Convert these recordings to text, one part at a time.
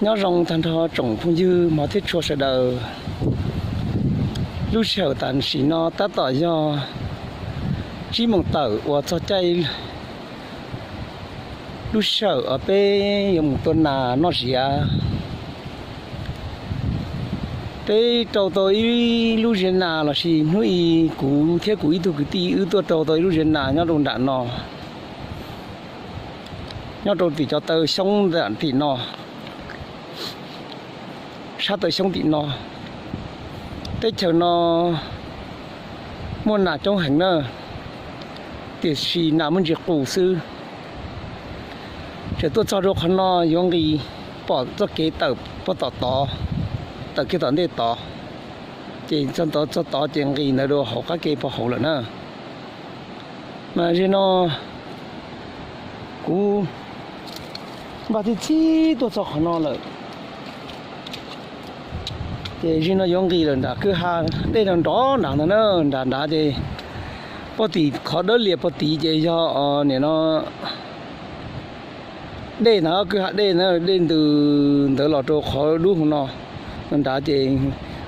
Nyob zoo tag nrho tsoom phooj ywg hmov thiab tshua sawv daws. Lub sij hawm tam sim no tab tom yog tsib moos tawm uas txog caij lub sij hawm uas peb yuav mus tua nas noj ziav. Peb rau tau ib lub ziav nas lossis hnub i kuv thiab kuv ib tug kwv tij wb tuaj rau tau ib lub ziav nas nyob rau nram no, nyob rau tim cov taw xyoob nram tim no, sab taw xyoob tim no. Teb chaws no muaj nas coob heev na, tiam sis nas muaj ntsis qus xwb. Tseem tuaj txog rau qhov no yuav nqis pom txoj kev tawm puag tom tod, tawm kiag tom ntej tod, ces txog ntawd txog tod ces nqis ntawd rau hauv qab ke puag hauv lawm na. Mas zaum no kuv npaj txhij txhij tuaj txog qhov no lawm, ces zaum no yuav nqis lawm nram kwj ha dej no nrov nrad ntag na, nram nrad ces puag tim qhov dawb lias puag tid ces yog nim no dej ntag, kwj ha dej na, dej ntws ntawd los rau qhov dub hauv no, nrad ces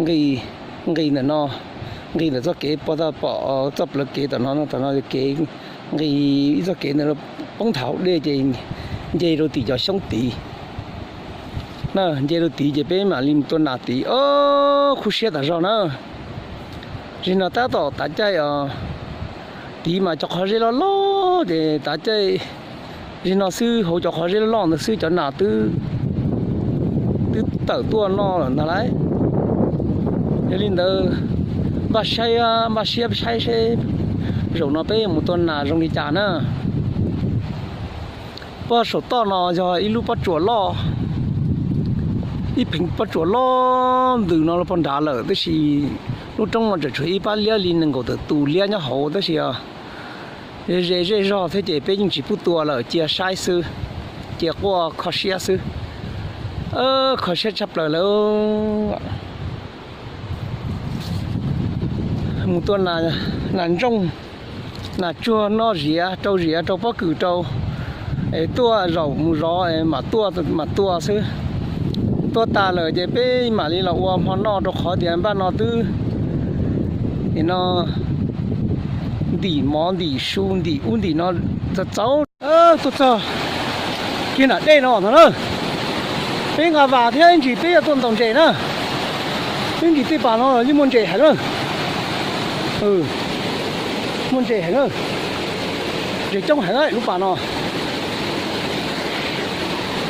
nqis, nqis ntawm no, nqis ntawm txoj kev puag ta pom txoj plawv kev tom no, tom no kev nqis ib txoj kev ntawd poob nthav hauv dej ces nce rau tim cov xyoob tid na, nce rau tid ces peb mam li mus tua nas tid. Ob, khuv siab tas zog na. Zaum no tab tom tav caij os, tid mas cov qhov zeb loj loj ces tav caij zaum no xwb hauv cov qhov zeb loj loj ntawd xwb cov nas twb, twb tawm tuaj noj lawm ntag lauj. Yog li ntawd npaj saib, npaj siab saib seb zaum no peb mus tua nas zoo li cas na. Puag saum toj no yog ib lub pob tsuas loj, ib pheev pob tsuas loj ntws no los puag nrad lawm tab sis lub roob no tseem tshuav ib pab liab li nees nkaum tawm tus liab nyob hauv tab sis ze zej zog thiab ces peb yeej tsis pub tua lawm, cia saib xwb, cia quaj kho siab xwb. Kho siab tshaj plaws lawm. Mus tua nas ntsooj, nas tsuag noj ziav, rau ziav rau pob kws rau, es tuaj zaum mus zov mam tuaj, mam tua xwb. Tua tas lawm ces peb mam li los ua hmo noj rau qhov tias npaj no twb, nim no ntim mov ntim su ntim ub ntim no txaus txaus. Tuaj txog kiag nram dej no ntag na. Peb nqa vas thiab ib ntsis peb yuav tuaj ntaus ntses na. Ib ntsis tej pas no yeej muaj ntses heev na. Muaj ntses heev na. Ntses coob heev lub pas no.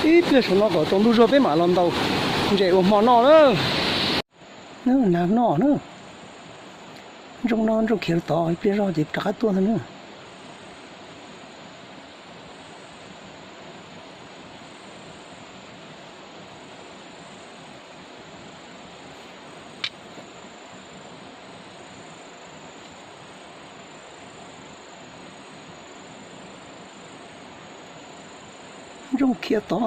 Ib pliag saum no kom tsaus ntuj zog peb mam los ntaus ntses ua hmo noj na. Nas noj na. Ntsooj no ntsooj khiav tod, ib pliag zog ces rov qab tuaj ntag na. Ntsooj khiav tod,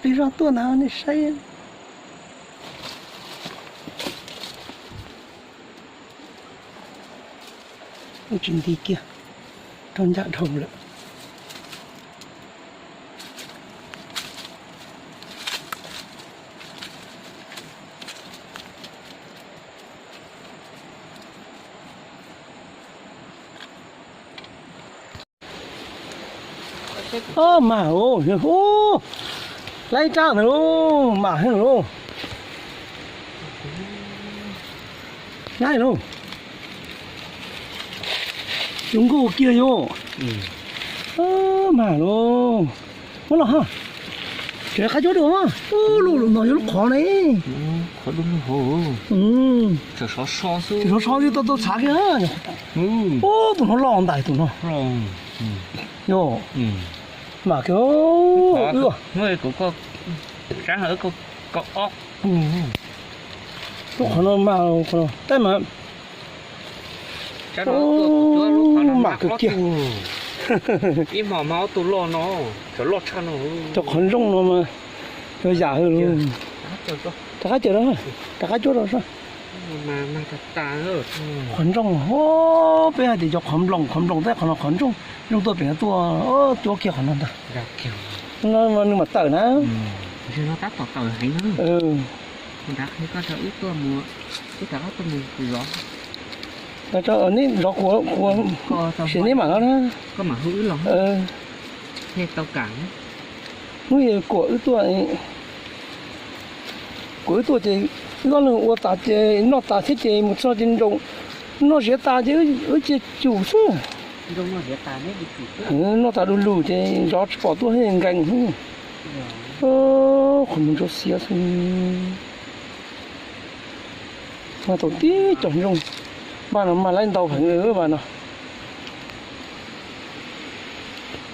pliag zog tuaj ntag nej saib. Tsis nti kiag, raug ncaj dhau lawm. Ob, mag, laib rab ntawd lauj, mag heev lauj. Laib lauj. Yuav nkaug kiag yom. Mag lauj. Muab los ha. Tseem qab cuab dua. Lub lub no yog lub qhov ne. Tseem sov so xwb, tau tau tshav kiag. Ub, tus no loj ntais tus no. Yog, mam kiag. Lub qhov no mas, tab mas mam kawg kiag. Ib hmo mas ob tug loj no, cov loj tshaj no. Cov qhov ntsooj no mas yog yam hwj. Rov qab cawm, rov qab cuab rau sab. Qhov ntsooj, peb hais tias cov qhov nploos, qhov nploos tab qhov no qhov ntsooj, ntsooj tuaj pem no tuaj, cuab kiag qhov no ntag. No nws mam tawm na. Neb zov kuv, sim neb mam los na. Hnub kuam wb tuaj, kuam wb tuaj ces wb ob leeg ua tas ces noj tas thiab ces mus txog ces nroo, noj ziav tas ces wb cia cum xwb. Noj tas du lug ces zov tsis pom tuaj thiab nkees. Qhov muag ntsuab xiab xwb. Mas tau tib cov ntsoog, npaj no mas laib ntau heev li vas no.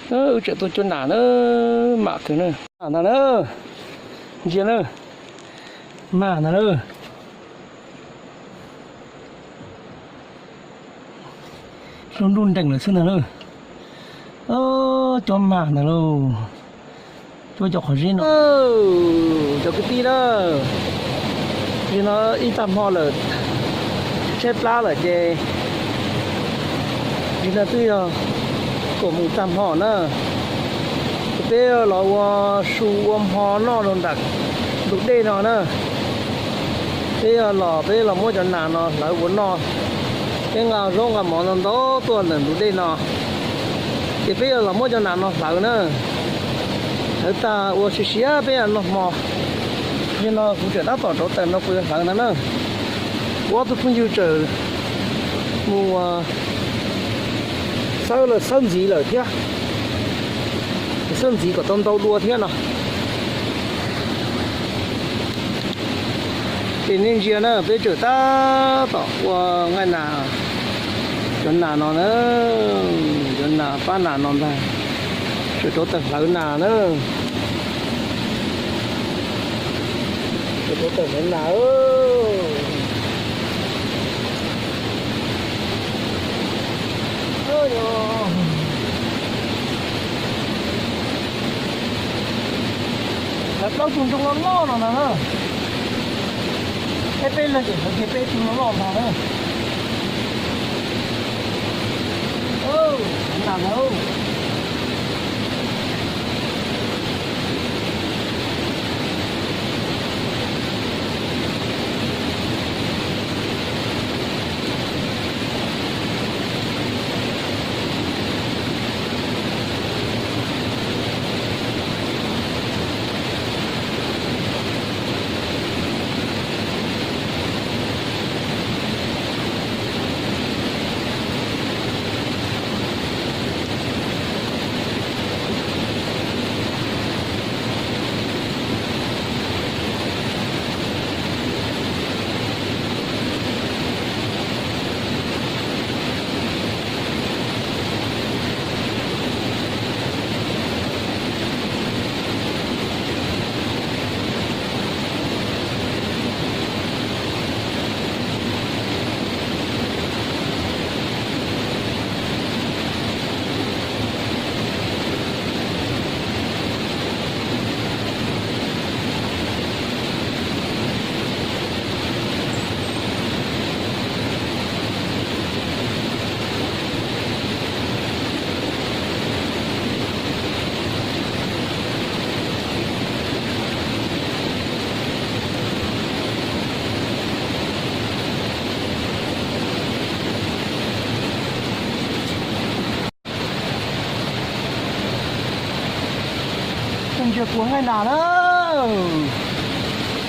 Wb tseem tuaj cuab nas na, mam kawg na. Ntag na, ntsia na, mag ntag na. Lub ntuj nreem lawm xwb ntag na. Cuab mag ntag lauj, cuab cov qhov zeb no. Cov kwv tij na, nim no ib tag hmo lawm, tshaib plab lawm ces nim no twb yog kaum moos tag hmo na. Ces peb los ua su ua hmo noj rau nram ntug dej no na. Peb yog los peb los muab cov nas no hlawv ua noj. Peb nqa zaub nqa mov ntau ntau tuaj ntawm ntug dej no, ces peb yog los muab cov nas no hlawv na. Hlawv tag ua siav siav peb noj hmo. Nim no kuv tseem tab tom rauv taws no kuv yuav hlawv ntag na. Kuv ob tug phooj ywg tseem mus xawb lawm, xawb ntxiv lawm thiab. Xawb ntxiv kom tau ntau dua thiab no. Ces nej ntsia na, peb tseem tab tom ua nqaij nas, cov nas no na, cov nas pab nas no ntag, tseem rauv taws hlawv nas na. Tseem rauv taws hlawv nas. Lawv plaub tug ntsoog loj loj no na. Peb peb leeg ces hlawv kiag peb tug loj loj ntag na. Nas na. Nej ntsia kuv nqaij nas na,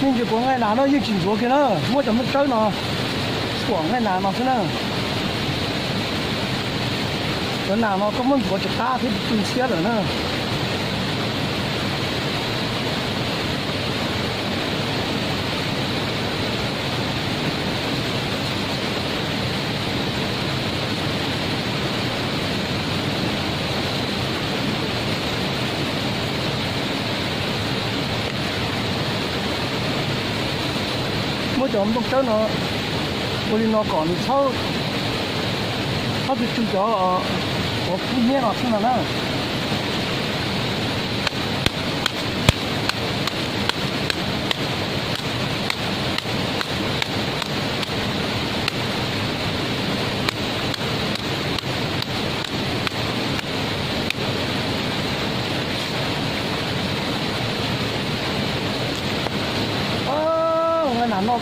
nej ntsia kuv nqaij nas no yeej tsis ntxuav kiag na, muab cov nplooj tsawb no xuam nqaij nas no xwb na. Cov nas no koj muab ntxuav tsis qab thiab tu ntxhiab lawm na. Muab cov nplooj tsawb no ua li no kom nws txhob, txhob tsw tsw cov, cov kub hnyiab no xwb no na.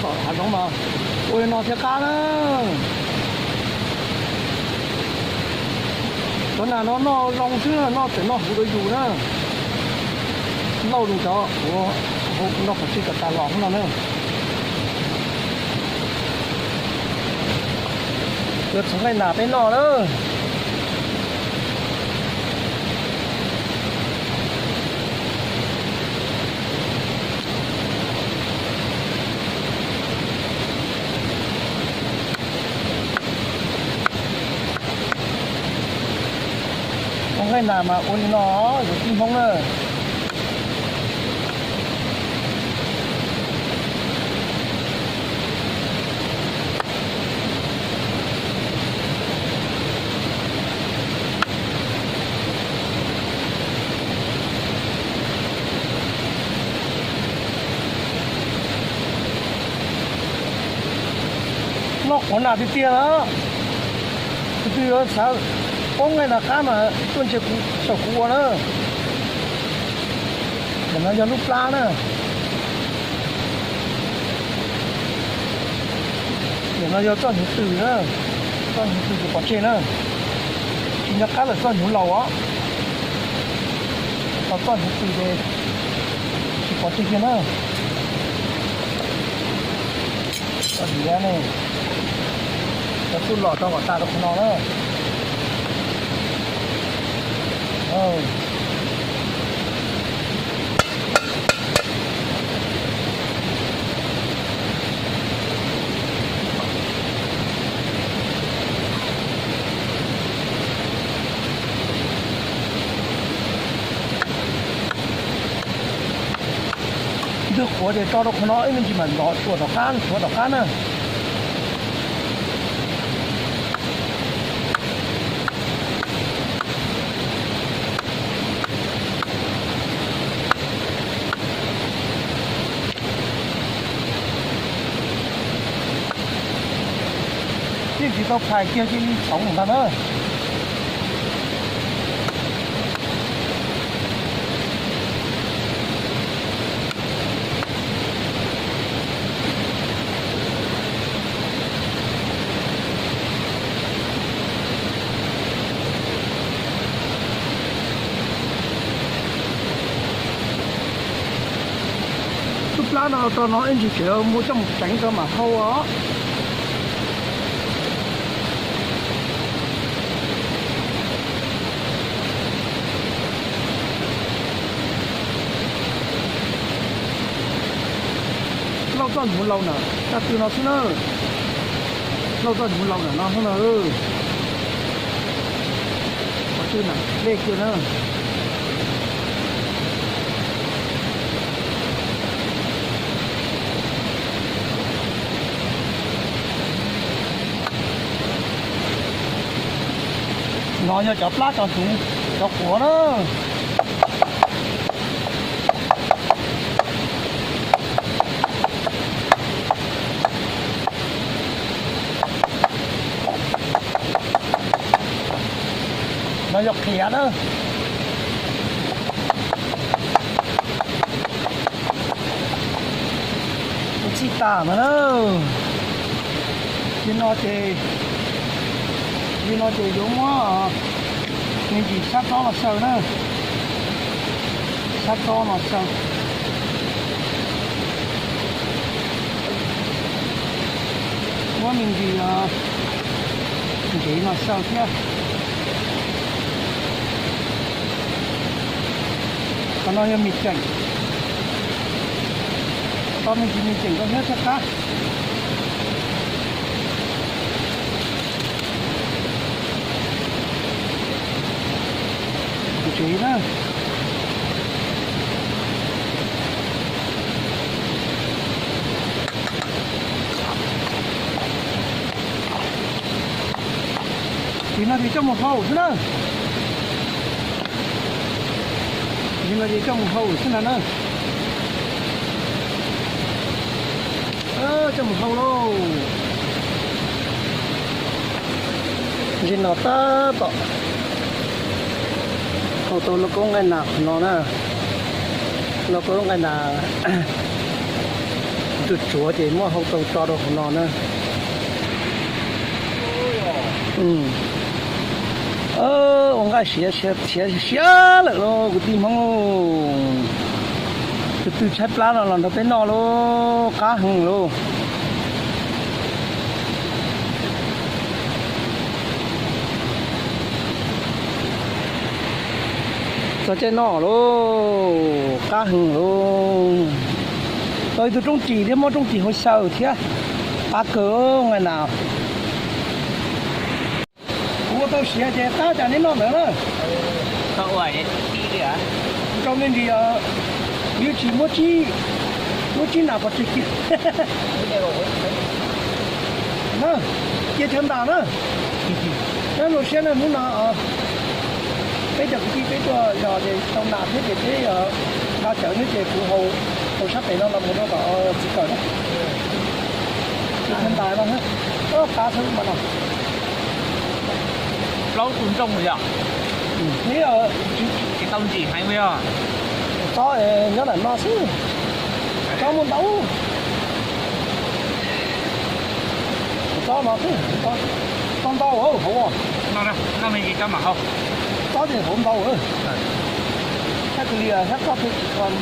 Tom hav zoov mas ua li no thiaj qab na. Cov nas no noj zoo xwb, noj tseem noj huv dua yus na. Lauj, zoo cov kuv nrog qhov txhia kom tas los no na. Yuav txhoov nqaij nas peb noj na. Ua nqaij nas mas ua li no, yuav tib Hmoob na. Noj quav nas tiag tiag na. Tus twg yuav xav paub nqaij nas qab mas tuaj ntsia kuv, saum kuv ua na. Ntawm no yog lub plab na. Ntawm no yog txoj hnyuv tws na. Txoj hnyuv tws kuv pov tseg na. Tsis nco qab lawm txoj hnyuv laus os. Tau txoj hnyuv tws ces tsis pov tseg kiag na. Txoj diav ne, cov tub los rau kom tas rau qhov no na. Ntwg quav ces tso rau qhov no ib me ntsis mam ntov tsuas tom qab, tsuav tom qab na. Yeej tsis tau phais kiag cia li txhoov ntag na. Lub plab no rau no ib ntsis tseem muab coj mus tseev rau mam hau os. Lauj, txoj hnyuv laus na, tag tw no xwb na. Lauj, txoj hnyuv laus na no xwb na. Qhov twg na dej kiag na. No yog cov plab cov hnyuv, cov quav na. No yog qhiav na. Ua txij tas mas na. Li no ces, li no ces yuav muab me ntsis sab tsob no xaws na. Sab tsob no xaws. Muab me ntsis ntsev no xaws thiab. Qhov no yog mis ceem. Tso me ntsis mis ceem rau thiab thiaj qab. Ntsev na. Li no ces coj mus hau xwb na. Li no ces coj mus hau xwb ntag na. Coj mus hau lauj. Ntsis no tab tom hau tau lauj kaub nqaij nas qhov no na. Lauj kaub nqaij nas Tsuav tsuav ces muab hau tau tso rau hauv no na. Ua nqaij siav siav siav lawm lauj kwv tij Hmoob lauj. Tus twg tshaib plab no los nrog peb noj lauj, qab heev lauj. Txog caij noj lauj, qab heev lauj. Tau ib tug rooj ris thiab, muab rooj ris hauv xyaw thiab. Qab kawg nqaij na. Kuv ua tau siav ces qab cas neb noj ntawd na. Rau me ntsis, kuv yuav tsis muab tsib, muab tsib nas pov tseg kiag. Na, cia chaw ntas na. Nyob zoo siab na, hnub no peb cov kwv tij peb tuaj zos ces tau nas thiab ces peb nqa cawv thiab ces kuv hau, hau sab pem no los mus rau tom txiv kawm na. Cia chaw ntas no, qab xwb mas no. Plaub tug nrooj yog? Tsis tau ntsim heev yog? Tsob nyob ntawm no xwb. Tsob muaj ntau. Tsob no xwb. Tsob ntau hauv. Noj me ntsis tsob mam hau. Tsob ces hauv ntau. Sab kawg li, sab koj pheej tsis txog.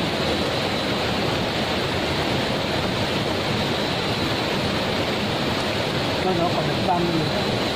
Koj zov kom nws tag li.